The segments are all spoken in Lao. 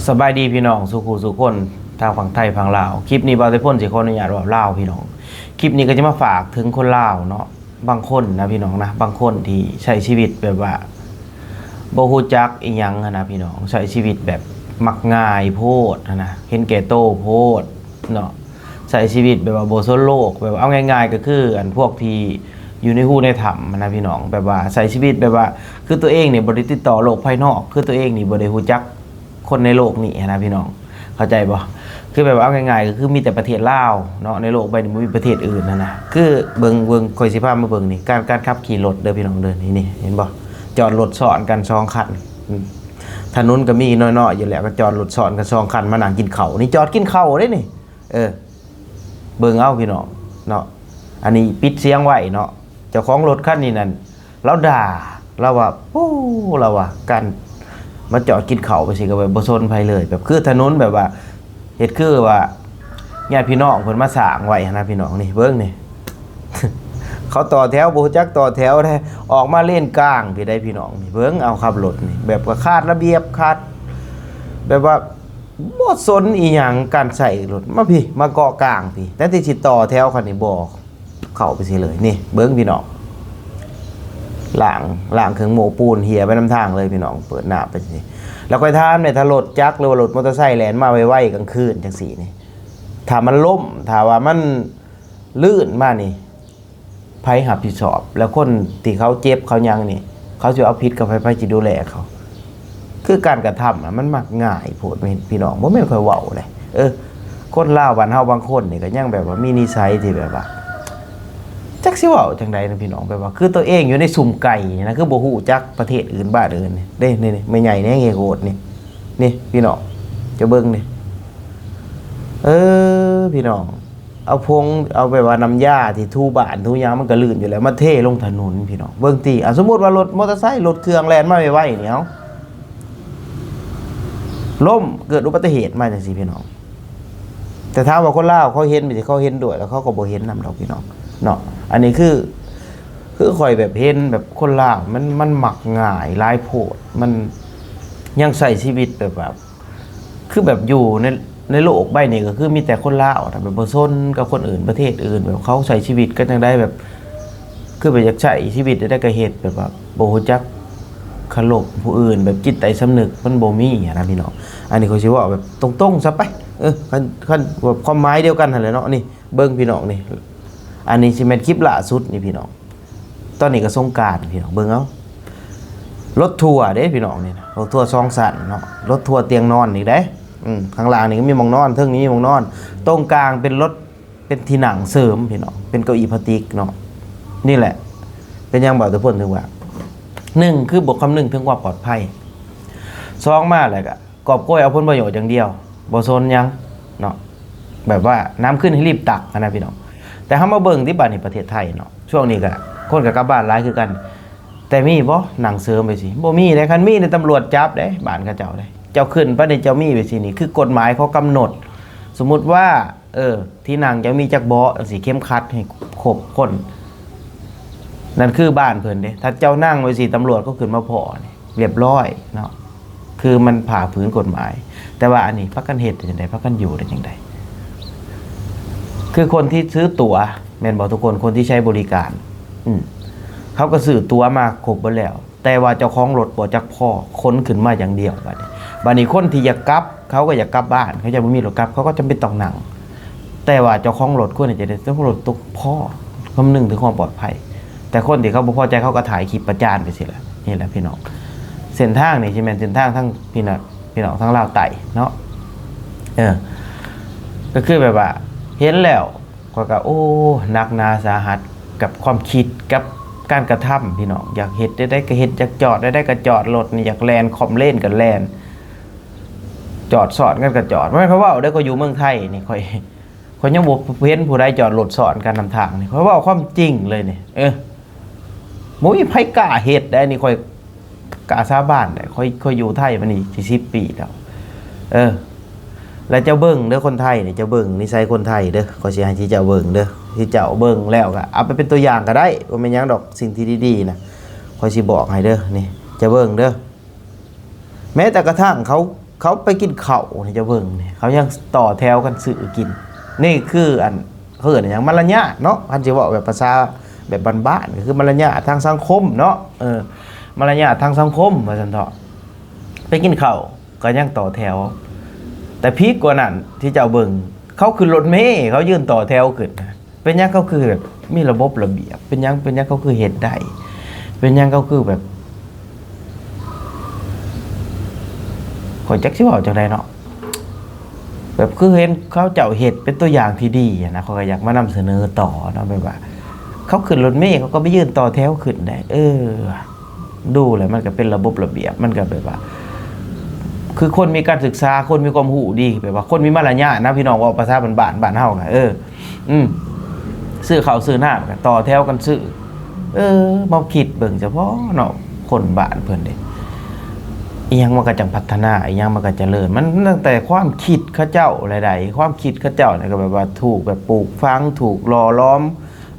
ສະບາຍດີພີ່ນ້ອງສູ່ຄູ່ສູ່ຄົນ ທັງຝັ່ງໄທຝັ່ງລາວ. ຄລິບນີ້ບ່າວໄຊພົນຊິຂໍອະນຸຍາດເວົ້າລາວພີ່ນ້ອງ. ຄລິບນີ້ກໍຈະມາຝາກເຖິງຄົນລາວເນາະ, ບາງຄົນນະພີ່ນ້ອງນະ, ບາງຄົນທີ່ໃຊ້ຊີວິດແບບວ່າບໍ່ຮູ້ຈັກອີ່ຫຍັງຫັ້ນນະພີ່ນ້ອງ, ໃຊ້ຊີວິດແບບມັກງ່າຍໂພດຫັ້ນນະ, ເຫັນແກ່ໂຕໂພດເນາະ. ໃຊ້ຊີວິດແບບວ່າບໍ່ສົນໂລກ, ແບບວ່າເອົາງ່າຍໆກໍຄືອັນພວກທີ່ຢູ່ໃນຮູໃນຖ້ຳຫັ້ນນະພີ່ນ້ອງ, ແບບວ່າໃຊ້ຊີວິດແບບວ່າ ຄືຕົວເອງນີ້ບໍ່ໄດ້ຕິດຕໍ່ໂລກພາຍນອກ, ຄືຕົວເອງນີ້ບໍ່ໄດ້ຮູ້ຈັກຄົນໃນໂລກນີ້ຫັ້ນນະພີ່ນ້ອງ, ເຂົ້າໃຈບໍ່? ຄືແບບວ່າເອົາງ່າຍໆກໍຄືມີແຕ່ປະເທດລາວເນາະ, ໃນໂລກໃບນີ້ບໍ່ມີປະເທດອື່ນຫັ້ນນະ. ຄືເບິ່ງ ເບິ່ງ ຂ້ອຍຊິພາມາເບິ່ງນີ້ ການ ການຂັບຂີ່ລົດເດີພີ່ນ້ອງເດີ. ນີ້ ນີ້ເຫັນບໍ່? ຈອດລົດຊ້ອນກັນສອງຄັນ, ອືມ ຖະໜົນກໍມີນ້ອຍໆຢູ່ແລ້ວ, ກໍຈອດລົດຊ້ອນກັນສອງຄັນມານັ່ງກິນເຂົ້າ. ນີ້ຈອດກິນເຂົ້າເດ້ນີ້. ເອີ ເບິ່ງເອົາພີ່ນ້ອງເນາະ, ອັນນີ້ປິດສຽງໄວ້ເນາະ. ເຈົ້າຂອງລົດຄັນນີ້ນັ້ນ ລາວດ່າ, ລາວວ່າ ໂອ້ ລາວວ່າ ການມາຈອດກິນເຂົ້າໄປຊີ້ກໍແບບບໍ່ສົນໃຜເລີຍ, ແບບຄືຖະໜົນແບບວ່າ ເຮັດຄືວ່າຍາດພີ່ນ້ອງເພິ່ນມາສ້າງໄວ້ຫັ້ນນະພີ່ນ້ອງ. ນີ້ເບິ່ງນີ້ ເຂົາຕໍ່ແຖວ ບໍ່ຮູ້ຈັກຕໍ່ແຖວເດ້, ອອກມາເລນກາງພີ້ໄດ໋ພີ່ນ້ອງ. ນີ້ເບິ່ງເອົາ ຂັບລົດນີ້ແບບວ່າຂາດລະບຽບ, ຂາດແບບວ່າ ບໍ່ສົນອີ່ຫຍັງການໃຊ້ລົດ. ມາພີ້ ມາເກາະກາງພີ້, ແທນທີ່ຊິຕໍ່ແຖວຄັນນີ້ບໍ່, ເຂົ້າໄປຊີ້ເລີຍ. ນີ້ເບິ່ງພີ່ນ້ອງ, ລ້າງ ລ້າງເຄື່ອງໂມ້ປູນເຮ່ຍໄປນຳທາງເລີຍພີ່ນ້ອງ, ເປີດໜ້າໄປຊີ້. ແລ້ວຂ້ອຍຖາມແດ່, ຖ້າລົດຈັກ ຫຼືວ່າລົດມໍເຕີໄຊແລ່ນມາໄວໆກາງຄືນຈັ່ງຊີ້ນີ້, ຖ້າມັນລົ້ມ, ຖ້າວ່າມັນລື່ນມານີ້ ໃຜຮັບຜິດຊອບ? ແລ້ວຄົນທີ່ເຂົາເຈັບເຂົາຫຍັງນີ້ ເຂົາຊິເອົາຜິດກັບໃຜ? ໃຜຊິດູແລເຂົາ? ຄືການກະທຳນະ ມັນມັກງ່າຍໂພດ ແມ່ນພີ່ນ້ອງ, ບໍ່ແມ່ນຂ້ອຍເວົ້າເດ້. ເອີ ຄົນລາວບ້ານເຮົາບາງຄົນນີ້ກໍຍັງແບບວ່າມີນິໄສທີ່ແບບວ່າ ຈັກຊິເວົ້າຈັ່ງໃດນະພີ່ນ້ອງ, ແບບວ່າຄືຕົວເອງຢູ່ໃນຊຸມໄກ່ນະ, ຄືບໍ່ຮູ້ຈັກປະເທດອື່ນບ້ານອື່ນເດ້. ນີ້ ນີ້ ແມ່ໃຫຍ່ແນງເຮໂກດນີ້, ນີ້ພີ່ນ້ອງ ເຈົ້າເບິ່ງນີ້. ເອີ ພີ່ນ້ອງ ເອົາຜົງ ເອົາແບບວ່ານ້ຳຢາທີ່ຖູບ້ານຖູຫຍັງ ມັນກໍລື່ນຢູ່ແລ້ວ ມາເທລົງຖະໜົນພີ່ນ້ອງ. ເບິ່ງຕິ ອາ ສົມມຸດວ່າລົດມໍເຕີໄຊ ລົດເຄື່ອງແລ່ນມາໄວໆນີ້ ເອົາ ລົ້ມ ເກີດອຸບັດຕິເຫດມາຈັ່ງຊີ້ພີ່ນ້ອງ. ແຕ່ຖາມວ່າຄົນລາວເຂົາເຫັນ ເຂົາເຫັນດ້ວຍ ແລ້ວເຂົາກໍບໍ່ເຫັນນຳດອກພີ່ນ້ອງເນາະ. ອັນນີ້ຄື ຄືຂ້ອຍແບບເຫັນແບບຄົນລາວ ມັນ ມັນມັກງ່າຍຫຼາຍໂພດ, ມັນຍັງໃຊ້ຊີວິດແບບວ່າ ຄືແບບຢູ່ໃນ ໃນໂລກໃບນີ້ກໍຄືມີແຕ່ຄົນລາວນະ ແບບບໍ່ສົນກັບຄົນອື່ນ ປະເທດອື່ນ, ແບບເຂົາໃຊ້ຊີວິດກັນຈັ່ງໃດ ແບບ ຄືແບບຢາກໃຊ້ຊີວິດແນວໃດກໍເຮັດ, ແບບວ່າບໍ່ຮູ້ຈັກເຄົາລົບຜູ້ອື່ນ, ແບບຈິດໃຕ້ສຳນຶກມັນບໍ່ມີຫັ້ນນະພີ່ນ້ອງ. ອັນນີ້ຂ້ອຍຊິເວົ້າແບບຕົງໆຊະໄປ, ເອີ ຄັນ ຄັນແບບຄວາມໝາຍດຽວກັນຫັ້ນແຫຼະເນາະ. ນີ້ເບິ່ງພີ່ນ້ອງ ນີ້ ອັນນີ້ຊິແມ່ນຄລິບລ່າສຸດນີ້ພີ່ນ້ອງ. ຕອນນີ້ກໍສົງການພີ່ນ້ອງ ເບິ່ງເອົາ ລົດທົວເດ້ພີ່ນ້ອງ ນີ້ນະ ລົດທົວສອງຊັ້ນເນາະ, ລົດທົວຕຽງນອນອີກເດ້. ອືມ ຂ້າງລ່າງນີ້ກໍມີໝ່ອງນອນ, ເທິງນີ້ມີໝ່ອງນອນ, ຕົງກາງເປັນລົດ ເປັນທີ່ນັ່ງເສີມພີ່ນ້ອງ, ເປັນເກົ້າอี้ພລາສຕິກເນາະ. ນີ້ແຫຼະ ເປັນຫຍັງບ່າວຕະພົນເຖິງວ່າ ໜຶ່ງ ຄືບໍ່ຄຳນຶງເຖິງຄວາມປອດໄພ, ສອງ ມາແລ້ວກໍ ກອບໂກຍເອົາຜົນປະໂຫຍດຢ່າງດຽວ ບໍ່ສົນຫຍັງເນາະ, ແບບວ່ານ້ຳຂຶ້ນໃຫ້ລີບຕັກຫັ້ນນະພີ່ນ້ອງ. ແຕ່ເຮົາມາເບິ່ງຕິ ບາດນີ້ປະເທດໄທເນາະ ຊ່ວງນີ້ກະຄົນກະກັບບ້ານຫຼາຍຄືກັນ, ແຕ່ມີບໍ່ນັ່ງເສີມໄປຊີ້? ບໍ່ມີເດ້. ຄັນມີນີ້ຕຳຫຼວດຈັບເດ້ ບ້ານເຂົາເຈົ້າເດ້. ເຈົ້າຂຶ້ນໄປນີ້ ເຈົ້າມີໄປຊີ້ນີ້ ຄືກົດໝາຍເຂົາກຳນົດ. ສົມມຸດວ່າ ເອີ ທີ່ນັ່ງເຈົ້າມີຈັກເບາະ ຈັ່ງຊີ້ ເຂັມຂັດໃຫ້ຄົບຄົນ ນັ້ນຄືບ້ານເພິ່ນເດ້. ຖ້າເຈົ້ານັ່ງໄວ້ຊີ້ ຕຳຫຼວດກໍຂຶ້ນມາພໍ້ນີ້ ລຽບຮ້ອຍເນາະ, ຄືມັນຝ່າຝືນກົດໝາຍ. ແຕ່ວ່າອັນນີ້ພາກັນເຮັດໄດ້ຈັ່ງໃດ? ພາກັນຢູ່ໄດ້ຈັ່ງໃດ? ຄືຄົນທີ່ຊື້ຕົ໋ວ ແມ່ນບໍ່ທຸກຄົນ? ຄົນທີ່ໃຊ້ບໍລິການ ອືມ ເຂົາກໍຊື້ຕົ໋ວມາຄົບເບິດແລ້ວ, ແຕ່ວ່າເຈົ້າຂອງລົດບໍ່ຈັກພໍ ຂົນຂຶ້ນມາຢ່າງດຽວ. ບາດນີ້ ບາດນີ້ຄົນທີ່ຢາກກັບ ເຂົາກໍຢາກກັບບ້ານ, ເຂົາເຈົ້າບໍ່ມີລົດກັບ ເຂົາກໍຈຳເປັນຕ້ອງນັ່ງ. ແຕ່ວ່າເຈົ້າຂອງລົດຄວນທີ່ຈະໄດ້ ເຈົ້າຂອງລົດຕົກພໍ ຄຳນຶງເຖິງຄວາມປອດໄພ. ແຕ່ຄົນທີ່ເຂົາບໍ່ພໍໃຈ ເຂົາກໍຖ່າຍຄລິບປະຈານໄປຊີ້ແຫຼະ. ນີ້ແຫຼະພີ່ນ້ອງ ເສັ້ນທາງນີ້ຊິແມ່ນເສັ້ນທາງທາງ ພີ່ນ້ອງ ພີ່ນ້ອງທາງລາວໃຕ້ເນາະ. ເອີ ກໍຄືແບບວ່າເຫັນແລ້ວ ຂ້ອຍກໍ ໂອ້ ໜັກໜາສາຫັດກັບຄວາມຄິດ ກັບການກະທຳພີ່ນ້ອງ. ຢາກເຮັດແນວໃດກໍເຮັດ, ຢາກຈອດແນວໃດກໍຈອດ, ລົດນີ້ຢາກແລ່ນຂອມເລນກໍແລ່ນ, ຈອດຊ້ອນກັນກໍຈອດ. ບໍ່ແມ່ນຂ້ອຍເວົ້າເດີ້, ຂ້ອຍຢູ່ເມືອງໄທນີ້ ຂ້ອຍ ຂ້ອຍຍັງບໍ່ເຫັນຜູ້ໃດຈອດລົດຊ້ອນກັນນຳທາງນີ້. ຂ້ອຍເວົ້າຄວາມຈິງເລີຍນີ້. ເອີ ບໍ່ມີໃຜກ້າເຮັດໄດ໋ນີ້, ຂ້ອຍກ້າສາບານໄດ໋. ຂ້ອຍ ຂ້ອຍຢູ່ໄທມານີ້ຊິສິບປີແລ້ວ. ເອີ ແລ້ວເຈົ້າເບິ່ງເດີ້ ຄົນໄທນີ້, ເຈົ້າເບິ່ງນິໄສຄົນໄທເດີ້. ຂ້ອຍຊິໃຫ້ເຈົ້າເບິ່ງເດີ້, ທີ່ເຈົ້າເບິ່ງແລ້ວກໍເອົາໄປເປັນຕົວຢ່າງກໍໄດ້, ບໍ່ແມ່ນຫຍັງດອກ. ສິ່ງທີ່ດີໆນະ ຂ້ອຍຊິບອກໃຫ້ເດີ້. ນີ້ ເຈົ້າເບິ່ງເດີ້, ແມ້ແຕ່ກະທັ່ງເຂົາ ເຂົາໄປກິນເຂົ້ານີ້ ເຈົ້າເບິ່ງນີ້ ເຂົາຍັງຕໍ່ແຖວກັນຊື້ກິນ. ນີ້ຄືອັນ ເຂົາເອີ້ນຫຍັງ ມາລະຍາດເນາະ, ຄັນຊິເວົ້າແບບພາສາແບບບ້ານໆ ກໍຄືມາລະຍາດທາງສັງຄົມເນາະ. ເອີ ມາລະຍາດທາງສັງຄົມວ່າຊັ້ນເຖາະ. ໄປກິນເຂົ້າກໍຍັງຕໍ່ແຖວ, ແຕ່ພີກກວ່ານັ້ນທີ່ເຈົ້າເບິ່ງ ເຂົາຂຶ້ນລົດເມ ເຂົາຢືນຕໍ່ແຖວຂຶ້ນ. ເປັນຫຍັງເຂົາຄືແບບມີລະບົບລະບຽບ? ເປັນຫຍັງ ເປັນຫຍັງເຂົາຄືເຮັດໄດ້? ເປັນຫຍັງເຂົາຄືແບບ ຂ້ອຍຈັກຊິເວົ້າຈັ່ງໃດເນາະ, ແບບຄືເຫັນເຂົາເຈົ້າເຮັດເປັນຕົວຢ່າງທີ່ດີຫັ້ນນະ, ຂ້ອຍກໍຢາກມານຳສະເໜີຕໍ່ເນາະ. ແບບວ່າເຂົາຂຶ້ນລົດເມ ເຂົາກໍໄປຢືນຕໍ່ແຖວຂຶ້ນໄດ້. ເອີ ດູແລ້ວມັນກໍເປັນລະບົບລະບຽບ, ມັນກໍແບບວ່າ ຄືຄົນມີການສຶກສາ, ຄົນມີຄວາມຮູ້ດີ, ແບບວ່າຄົນມີມາລະຍາດນະ ພີ່ນ້ອງ, ເວົ້າພາສາບ້ານໆ ບ້ານເຮົານະ. ເອີ ອືມ ຊື້ເຂົ້າຊື້ນ້ຳກໍຕໍ່ແຖວກັນຊື້. ເອີ ມາຄິດເບິ່ງສະເພາະເນາະ ຄົນບ້ານເພິ່ນເດ້ ອີ່ຫຍັງມັນກໍຈັ່ງພັດທະນາ, ອີ່ຫຍັງມັນກໍຈະເລີນ. ມັນຕັ້ງແຕ່ຄວາມຄິດເຂົາເຈົ້າແຫຼະໃດ໋, ຄວາມຄິດເຂົາເຈົ້ານີ້ກໍແບບວ່າຖືກແບບປູກຝັງ, ຖືກຫຼໍ່ຫຼອມ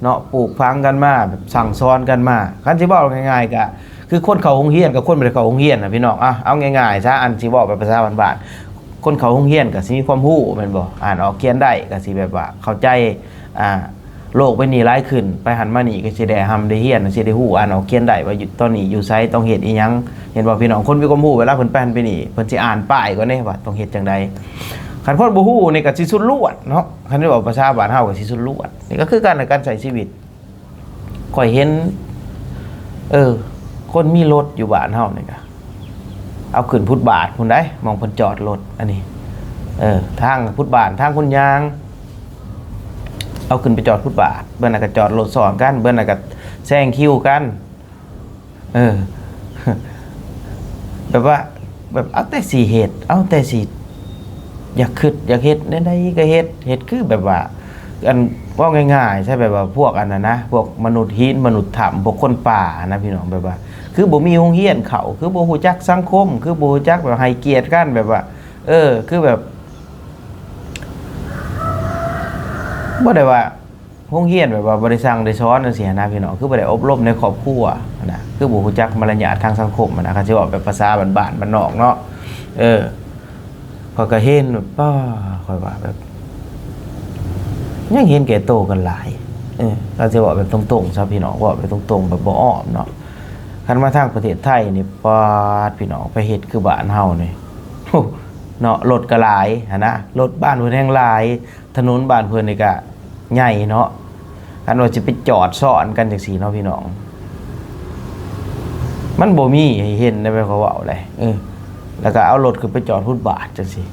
ເນາະ, ປູກຝັງກັນມາ, ແບບສັ່ງສອນກັນມາ. ຄັນຊິເວົ້າງ່າຍໆ ກໍຄືຄົນເຂົ້າໂຮງຮຽນກັບຄົນບໍ່ໄດ້ເຂົ້າໂຮງຮຽນນະ ພີ່ນ້ອງ. ອາ ເອົາງ່າຍໆຊະ, ອັນຊິເວົ້າແບບພາສາບ້ານໆ ຄົນເຂົ້າໂຮງຮຽນກໍຊິມີຄວາມຮູ້ແມ່ນບໍ່, ອ່ານອອກຂຽນໄດ້ກໍຊິແບບວ່າເຂົ້າໃຈ ອ່າ ໂລກໃບນີ້ຫຼາຍຂຶ້ນ, ໄປຫັ້ນມານີ້ກໍຊິໄດ້ຮ່ຳໄດ້ຮຽນ, ຊິໄດ້ຮູ້ອ່ານອອກຂຽນໄດ້ວ່າຢູ່ ຕອນນີ້ຢູ່ໃສ, ຕ້ອງເຮັດອີ່ຫຍັງ, ເຫັນບໍ່ພີ່ນ້ອງ? ຄົນມີຄວາມຮູ້ ເວລາເພິ່ນໄປຫັ້ນໄປນີ້ ເພິ່ນຊິອ່ານປ້າຍກ່ອນເດ້ວ່າຕ້ອງເຮັດຈັ່ງໃດ. ຄັນຄົນບໍ່ຮູ້ນີ້ກໍຊິຊຸນລວດເນາະ, ຄັນເວົ້າພາສາບ້ານເຮົາກໍຊິຊຸນລວດ. ນີ້ກໍຄືກັນກັບການໃຊ້ຊີວິດ. ຂ້ອຍເຫັນ ເອີ ຄົນມີລົດຢູ່ບ້ານເຮົານີ້ກະ ເອົາຂຶ້ນຟຸດບາດພຸ້ນໃດ໋ ໝ່ອງເພິ່ນຈອດລົດ. ອັນນີ້ ເອີ ທາງຟຸດບາດ ທາງຄົນຍ່າງ ເອົາຂຶ້ນໄປຈອດຟຸດບາດ, ເບິ່ງນັ້ນກະຈອດລົດຊ້ອນກັນ, ເບິ່ງນັ້ນກະແຊງຄິວກັນ. ເອີ ແບບວ່າ ແບບເອົາແຕ່ຊິເຮັດ ເອົາແຕ່ຊິ ຢາກຄິດຢາກເຮັດແນວໃດກໍເຮັດ, ເຮັດຄືແບບວ່າ ອັນ ເວົ້າງ່າຍໆຊະ ແບບວ່າພວກອັນນັ້ນນະ ພວກມະນຸດຫີນມະນຸດຖ້ຳ ພວກຄົນປ່ານະພີ່ນ້ອງ. ແບບວ່າ ຄືບໍ່ມີໂຮງຮຽນເຂົ້າ, ຄືບໍ່ຮູ້ຈັກສັງຄົມ, ຄືບໍ່ຮູ້ຈັກແບບໃຫ້ກຽດກັນ, ແບບວ່າ ເອີ ຄືແບບ ບໍ່ໄດ້ວ່າ ໂຮງຮຽນແບບວ່າບໍ່ໄດ້ສັ່ງໄດ້ສອນຈັ່ງຊີ້ຫັ້ນນະພີ່ນ້ອງ, ຄືບໍ່ໄດ້ອົບຮົມໃນຄອບຄົວຫັ້ນນະ, ຄືບໍ່ຮູ້ຈັກມາລະຍາດທາງສັງຄົມຫັ້ນນະ, ຄັນຊິເວົ້າແບບພາສາບ້ານໆ ບ້ານນອກເນາະ. ເອີ ຂ້ອຍກໍເຫັນແບບ ປ້າ ຂ້ອຍວ່າແບບ ຍັງເຫັນແກ່ໂຕກັນຫຼາຍ. ເອີ ຄັນຊິເວົ້າແບບຕົງໆຊະພີ່ນ້ອງ, ເວົ້າແບບຕົງໆ ແບບບໍ່ອ້ອມເນາະ. ຄັນມາທາງປະເທດໄທນີ້ ປາດ ພີ່ນ້ອງ ໄປເຮັດຄືບ້ານເຮົານີ້ ເນາະ, ລົດກໍຫຼາຍຫັ້ນນະ, ລົດບ້ານເພິ່ນແຮ່ງຫຼາຍ, ຖະໜົນບ້ານເພິ່ນນີ້ກະໃຫຍ່ເນາະ. ຄັນວ່າຊິໄປຈອດຊ້ອນກັນຈັ່ງຊີ້ເນາະພີ່ນ້ອງ, ມັນບໍ່ມີໃຫ້ເຫັນໃນແບບເຂົາເວົ້າໃດ. ເອີ ແລ້ວກໍເອົາລົດຂຶ້ນໄປຈອດຟຸດບາດຈັ່ງຊີ້.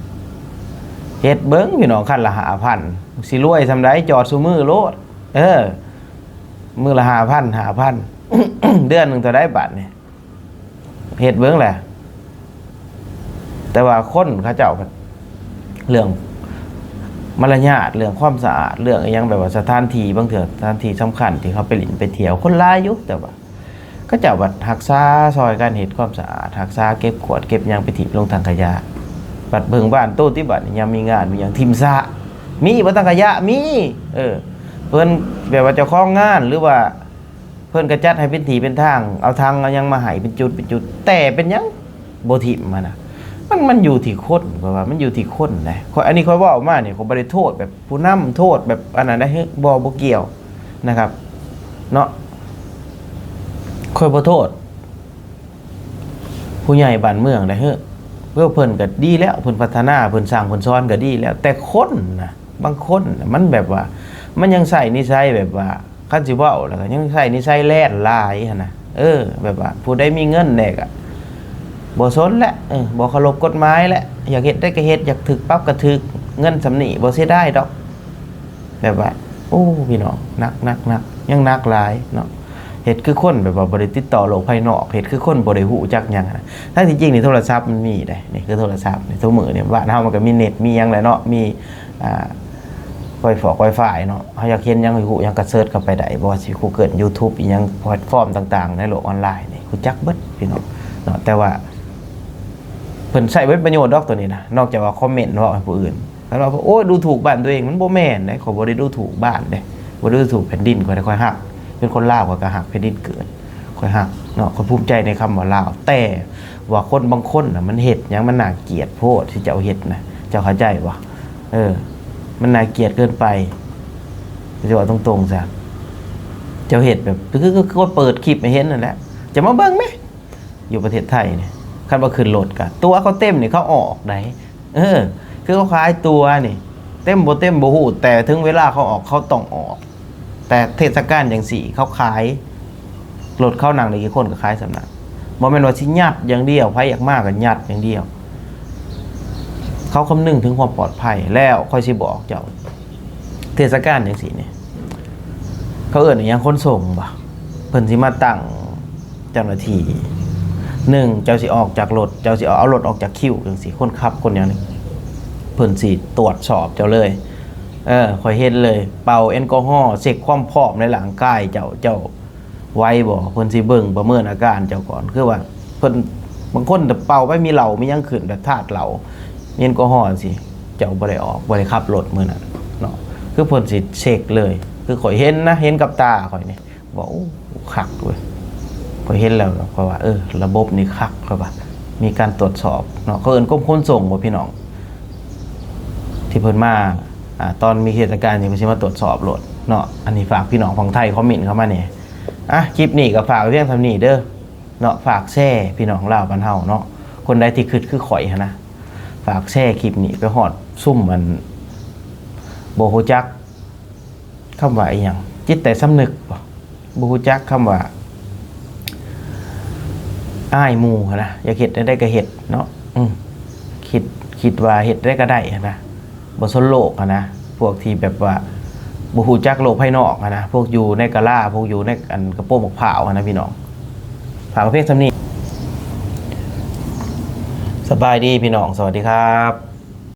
ເຮັດເບິ່ງພີ່ນ້ອງ, ຄັນລະຫ້າພັນ ຊິລວຍສ່ຳໃດ, ຈອດຊຸມື້ໂລດ. ເອີ ມື້ລະຫ້າພັນ ຫ້າພັນ ເດືອນໜຶ່ງເທົ່າໃດບາດນີ້? ເຮັດເບິ່ງແຫຼະ. ແຕ່ວ່າຄົນເຂົາເຈົ້າເລື່ອງມາລະຍາດ, ເລື່ອງຄວາມສະອາດ, ເລື່ອງອີ່ຫຍັງ ແບບວ່າສະຖານທີ່, ບາງເທື່ອສະຖານທີ່ສຳຄັນທີ່ເຮົາໄປຫຼິ້ນໄປທ່ຽວ ຄົນຫຼາຍຢູ່, ແຕ່ວ່າເຂົາເຈົ້າບັດຮັກສາຊ່ອຍກັນເຮັດຄວາມສະອາດ, ຮັກສາເກັບຂວດເກັບຫຍັງໄປຖິ້ມລົງຖັງຂະຫຍະ. ບັດເບິ່ງບ້ານໂຕຕິ ບັດນີ້ຍາມມີງານມີຫຍັງຖິ້ມຊະ. ມີບໍ່ຖັງຂະຫຍະ? ມີ. ເອີ ເພິ່ນແບບວ່າເຈົ້າຂອງງານ ຫຼືວ່າ ເພິ່ນກໍຈັດໃຫ້ເປັນທີ່ເປັນທາງ, ເອົາຖັງເອົາຫຍັງມາໃຫ້ເປັນຈຸດເປັນຈຸດ, ແຕ່ເປັນຫຍັງບໍ່ຖິ້ມຫັ້ນນະ? ມັນ ມັນຢູ່ທີ່ຄົນ, ຂ້ອຍວ່າມັນຢູ່ທີ່ຄົນນະ. ຂ້ອຍ ອັນນີ້ຂ້ອຍເວົ້າມານີ້ ຂ້ອຍບໍ່ໄດ້ໂທດແບບຜູ້ນຳ, ໂທດແບບອັນນັ້ນໃດ, ບໍ່ ບໍ່ກ່ຽວນະຄັບເນາະ. ຂ້ອຍບໍ່ໂທດ ຜູ້ໃຫຍ່ບ້ານເມືອງໄດ້ເຮີ້. ເອີ ເພິ່ນກໍດີແລ້ວ, ເພິ່ນພັດທະນາ, ເພິ່ນສັ່ງເພິ່ນສອນກໍດີແລ້ວ, ແຕ່ຄົນນະ ບາງຄົນນະ ມັນແບບວ່າ ມັນຍັງໃຊ້ນິໄສແບບວ່າ ຄັນຊິເວົ້າແລ້ວກໍຍັງໃຊ້ນິໄສແລ່ນຫຼາຍຫັ້ນນະ. ເອີ ແບບວ່າຜູ້ໃດມີເງິນແດ່ກໍບໍ່ສົນແຫຼະ, ເອີ ບໍ່ເຄົາລົບກົດໝາຍແຫຼະ, ຢາກເຮັດໃດກໍເຮັດ, ຢາກຖືກປັບກໍຖືກ, ເງິນສ່ຳນີ້ບໍ່ເສຍດາຍດອກ. ແບບວ່າ ໂອ້ ພີ່ນ້ອງ ໜັກ ໜັກ ໜັກ ຍັງໜັກຫຼາຍເນາະ. ເຮັດຄືຄົນແບບວ່າບໍ່ໄດ້ຕິດຕໍ່ໂລກພາຍນອກ, ເຮັດຄືຄົນບໍ່ໄດ້ຮູ້ຈັກຫຍັງນະ. ທັງທີ່ຈິງນີ້ໂທລະສັບມັນມີເດ້, ນີ້ຄືໂທລະສັບນີ້, ທຸກມື້ນີ້ບ້ານເຮົາມັນກໍມີເນັດ ມີຫຍັງແຫຼະເນາະ, ມີ ອ່າ ໄວຟອກ ໄວຟາຍເນາະ. ເຮົາຢາກເຫັນຫຍັງ ຢາກຮູ້ຫຍັງກໍເສີດເຂົ້າໄປໄດ້, ບໍ່ວ່າຊິ Google YouTube ອີ່ຫຍັງ ແພລດຟອມຕ່າງໆໃນໂລກອອນລາຍນີ້ ຮູ້ຈັກເບິດ ພີ່ນ້ອງເນາະ. ແຕ່ວ່າເພິ່ນໃຊ້ບໍ່ເປັນປະໂຫຍດດອກໂຕນີ້ນະ, ນອກຈາກວ່າຄອມເມັນເວົ້າໃຫ້ຜູ້ອື່ນ. ຄັນວ່າ ໂອ້ຍ ດູຖູກບ້ານຕົວເອງ, ມັນບໍ່ແມ່ນເດ້. ຂ້ອຍບໍ່ໄດ້ດູຖູກບ້ານເດ້, ບໍ່ໄດ້ດູຖູກແຜ່ນດິນຂ້ອຍເດ້. ຂ້ອຍຮັກ ເປັນຄົນລາວ ຂ້ອຍກໍຮັກແຜ່ນດິນເກີດ, ຂ້ອຍຮັກ ເນາະ ຂ້ອຍພູມໃຈໃນຄຳວ່າລາວ. ແຕ່ວ່າຄົນບາງຄົນນະ ມັນເຮັດຫຍັງ ມັນໜ້າກຽດໂພດ ທີ່ເຈົ້າເຮັດນະ ເຈົ້າເຂົ້າໃຈບໍ່? ເອີ ມັນໜ້າກຽດເກີນໄປ. ຊິເວົ້າຕົງໆຊະ ເຈົ້າເຮັດແບບ ຄື ຄື ຄືຄົນເປີດຄລິບໃຫ້ເຫັນນັ້ນແຫຼະ. ຈະມາເບິ່ງແມ ຢູ່ປະເທດໄທນີ້ ຄັນວ່າຂຶ້ນລົດກະ ຕົວະເຂົາເຕັມນີ້ ເຂົາອອກໄດ໋. ເອີ ຄືເຂົາຂາຍຕົ໋ວນີ້ ເຕັມບໍ່ເຕັມບໍ່ຮູ້ ແຕ່ເຖິງເວລາເຂົາອອກ ເຂົາຕ້ອງອອກ. ແຕ່ເທດສະການຈັ່ງຊີ້ ເຂົາຂາຍ ລົດເຂົານັ່ງໄດ້ກ່ຽວຄົນກໍຂາຍສ່ຳນັ້ນ. ບໍ່ແມ່ນວ່າຊິຍັດຢ່າງດຽວ ໃຜຢາກມາກໍຍັດຢ່າງດຽວ. ເຂົາຄຳນຶງເຖິງຄວາມປອດໄພ. ແລ້ວຂ້ອຍຊິບອກເຈົ້າ ເທດສະການຈັ່ງຊີ້ນີ້ ເຂົາເອີ້ນອີຫຍັງ ຂົນສົ່ງບໍ່? ເພິ່ນຊິມາຕັ້ງເຈົ້າໜ້າທີ່ ໜຶ່ງ ເຈົ້າຊິອອກຈາກລົດ ເຈົ້າຊິເອົາລົດອອກຈາກຄິວຈັ່ງຊີ້ ຄົນຂັບຄົນຫຍັງນີ້ ເພິ່ນຊິຕວດສອບເຈົ້າເລີຍ. ເອີ ຂ້ອຍເຫັນເລີຍ ເປົ່າແອນກໍຮໍ ເຊັກຄວາມພ້ອມໃນຮ່າງກາຍເຈົ້າ ເຈົ້າໄຫວບໍ່? ເພິ່ນຊິເບິ່ງປະເມີນອາການເຈົ້າກ່ອນ ຄືວ່າເພິ່ນ ບາງຄົນເປົ່າໄປມີເຫຼົ້າມີຫຍັງຂຶ້ນ ແບບທາດເຫຼົ້າ ມີແອນກໍຮໍຈັ່ງຊີ້ ເຈົ້າບໍ່ໄດ້ອອກ ບໍ່ໄດ້ຂັບລົດມື້ນັ້ນເນາະ. ຄືເພິ່ນຊິເຊັກເລີຍ ຄືຂ້ອຍເຫັນນະ ເຫັນກັບຕາຂ້ອຍນີ້ ວ່າ ໂອ້ ຄັກເວີຍ. ຂ້ອຍເຫັນແລ້ວຂ້ອຍວ່າ ເອີ ລະບົບນີ້ຄັກ ຂ້ອຍວ່າ ມີການຕວດສອບເນາະ. ເຂົາເອີ້ນກົມຂົນສົ່ງບໍ່ພີ່ນ້ອງ ທີ່ເພິ່ນມາ ອາ ຕອນມີເທດສະການນີ້ ເພິ່ນຊິມາຕວດສອບລົດເນາະ. ອັນນີ້ຝາກພີ່ນ້ອງຝັ່ງໄທຄອມເມັນເຂົ້າມາແດ່. ອາ ຄລິບນີ້ກໍຝາກໄວ້ພຽງສ່ຳນີ້ເດີເນາະ. ຝາກແຊພີ່ນ້ອງລາວບ້ານເຮົາເນາະ ຄົນໃດທີ່ຄິດຄືຂ້ອຍຫັ້ນນະ ຝາກແຊຄລິບນີ້ໄປຮອດຊຸມອັນ ບໍ່ຮູ້ຈັກ ຄຳວ່າອີຫຍັງ ຈິດໃຕ້ສຳນຶກບໍ? ບໍ່ຮູ້ຈັກຄຳວ່າອາຍໝູ່ຫັ້ນນະ ຢາກເຮັດແນວໃດກໍເຮັດເນາະ. ອືມ ຄິດ ຄິດວ່າເຮັດໃດກໍໄດ້ຫັ້ນນະ ບໍ່ສົນໂລກຫັ້ນນະ. ພວກທີ່ແບບວ່າບໍ່ຮູ້ຈັກໂລກພາຍນອກຫັ້ນນະ ພວກຢູ່ໃນກະລາ ພວກຢູ່ໃນອັນກະໂປງໝາກພ້າວຫັ້ນນະພີ່ນ້ອງ. ຝາກພຽງສ່ຳນີ້. ສະບາຍດີພີ່ນ້ອງ ສະຫວັດດີຄັບ.